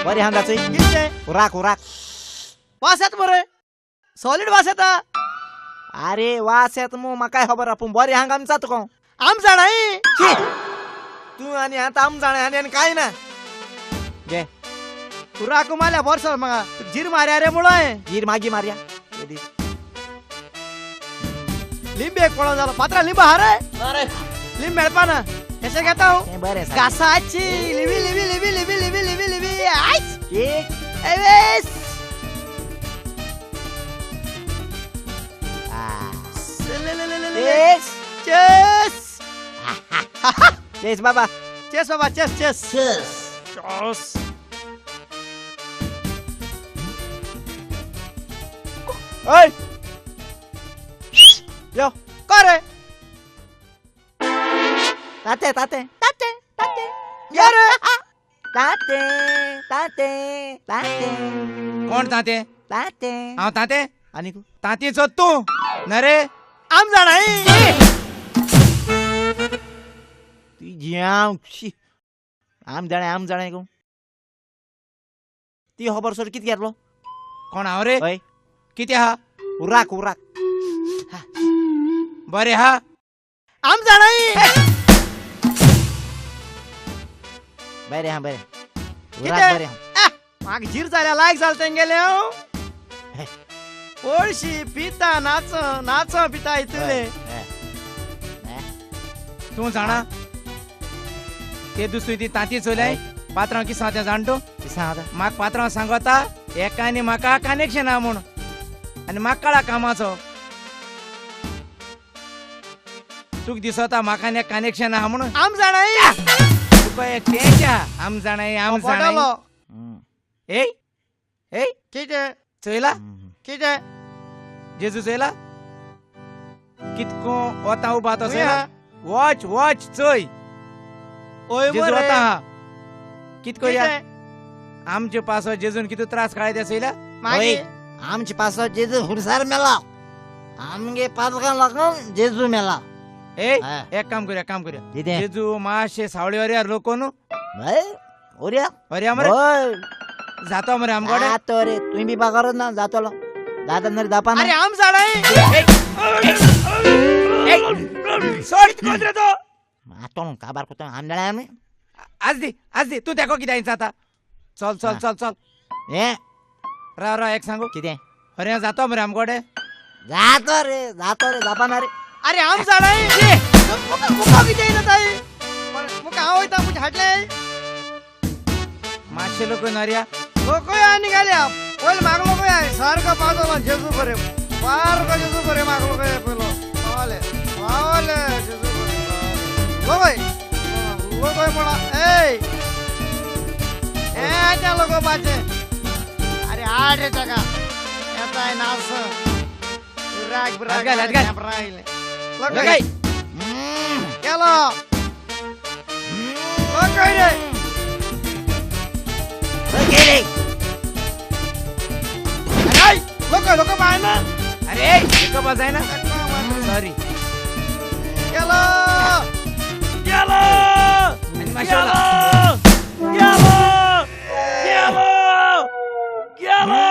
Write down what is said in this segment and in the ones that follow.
बरें आहा जाचोय. कितें? उराक उराक वास येता मरे, सॉलीड वास येता. अरे वास येता मू म्हाकाय खबर आहा, पूण बरें आहा आमचा तुका. आम जाणाय तूं आनी आतां आम जाणाय आनी आनी कांय ना. घे उराक मारल्या बरो सर म्हाका जीर मारया रे मुळोय. जीर मागीर मारया. लिंब एक पळोवन जालो पात्रा लिंब आहा रे. लिंब मेळपा ना कशें घेता हांव बरें घासाची लिवी लिवी लिवी लिवी लिवी लिवी लिवी आयस एक एवेस चेस चेस बाबा चेस बाबा चेस चेस चेस. ओय यो करे ताते ताते ताते ताते यो रे ताते ताते ताते. कोण ताते? ताते हांव ताते. आनी तातीचो तूं न रे. आम जाणाय तुजी हांव आम जाणाय आम जाणाय कोण ती खबर सर कितें घेतलो कोण हांव रे? हय कितें आहा? उराक उराक बरें आहा. आम जाणाय बरें आहा बरें उराक बरें आहा. म्हाका जीर जाल्या लायक जालें तेंगेलें हांव. पळशी पिता नाच नाच पिता इतले. तूं जाणा ते दुसरी ती तांती चोयलाय पात्रांव कितें सांगता जाण तूं? म्हाका पात्रांव सांगता एकानी म्हाका कनेक्शन आहा म्हूण आनी म्हाका कळा कामाचो. तुका दिसता म्हाका आनी एक कनेक्शन आहा म्हणून? आम जाणाय तुका एक तेंच आहा. आम जाणाय आम जाणाय. ए ए कितें चोयला? कितें जेजू चोयला कितको वता उबा तो चोयला? वॉच वॉच चोय जेजू वता आहा कितको या आमचे पासो जेजून कितू त्रास काळाय ते चोयला? मागीर आमचे पासो जेजू हुरसार मेला, आमगे पात्रां लागून जेजू मेला. ए एक काम करूया काम करूया. जेजू मातशे सावळे वरयार लोक न्हू ओरया ओरया मरे जातो मरे आमकडे जातो रे. तुमी बी बागारच ना जातलो जाता ना रे जापा ना. अरे आम जाणाय सोड कोण रे तो आतो काबार कोतो आम जाणाय आमी. आज दी आज दी तूं तेको कित्याक जाता. चल चल चल चल. हे राव राव एक सांगू कितें? अरे जातो मरे आमकडे जातो रे जातो रे जापा ना रे. अरे आम जाणाय मुका कितें जाताय मुका हांव वयता म्हजे हाडले मातशे लोक नरया लोकय आनी घाल्या पयले म्हाका लोकय सारको पावतलो जेजू बरे सारको जेजू बरे म्हाका लोकय पयलो पावले पावले जेजू बरे लोकय लोकय म्हणा ए त्या लोक पाचे. अरे आड रे ताका येताय नास राग हात घाल, हात घाल. राहिले लोकय गेलो लोकय रे. अरे लोक लोक पाय ना. अरे लोक बजाय ना. सॉरी गेलो गेलो आणि माशेला गेलो गेलो गेलो.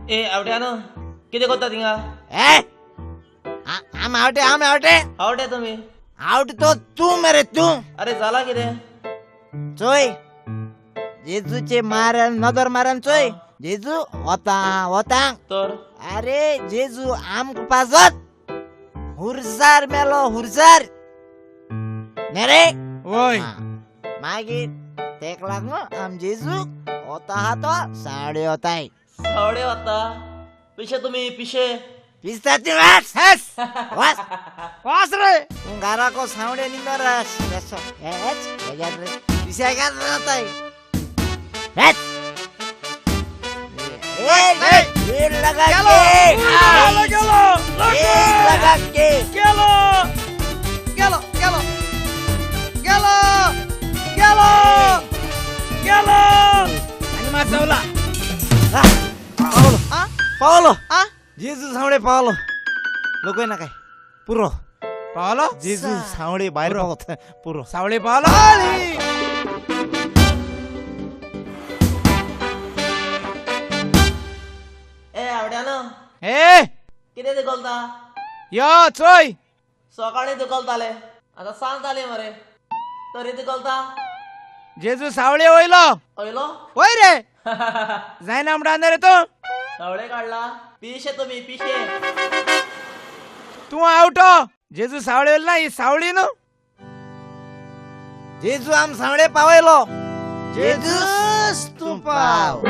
ए आवट्यानो कितें करता थिंगा? ए आम आवटे आम आवटे आवटे तुमी आवट तो तूं मरे तूं. अरे जाला कितें? चोय जेजूचे मारन नदर मारन चोय जेजू वता वता तर. अरे जेजू आमकां पासत हुरसार मेलो हुरसार न्ही रे. वय मागीर तेक लागून आम जेजू वता आहा तो सावडे वताय. सावडे वता पिशे तुमी पिशे पिसता ती वास वास वास रे. तूं घराको सावडे निंदर हेच रे पिसायगात वताय. हेच लगा के गेलो गेलो गेलो गेलो गेलो गेलो आणि मासवला पावलो पावलो जेजू सावळे पावलो लोकय ना काय पुरो पावलो जेजू सावळे भायर पावत पुरो सावळे पावलो. ए कितें दुखलता? यो चोय. सकाळी दुखलताले, आतां सांज जाली मरे, तरी दुखलता. जेजू सावळे वयलो. वयलो? वय रे. जायना म्हणटा रे तूं. सावळे काडला? पिशे तुमी पिशे. तूं आवटो. जेजू सावळे वयलो ना, ही सावळी न्हू. जेजू आम सावळे पावयलो. जेजूस तूं पाव.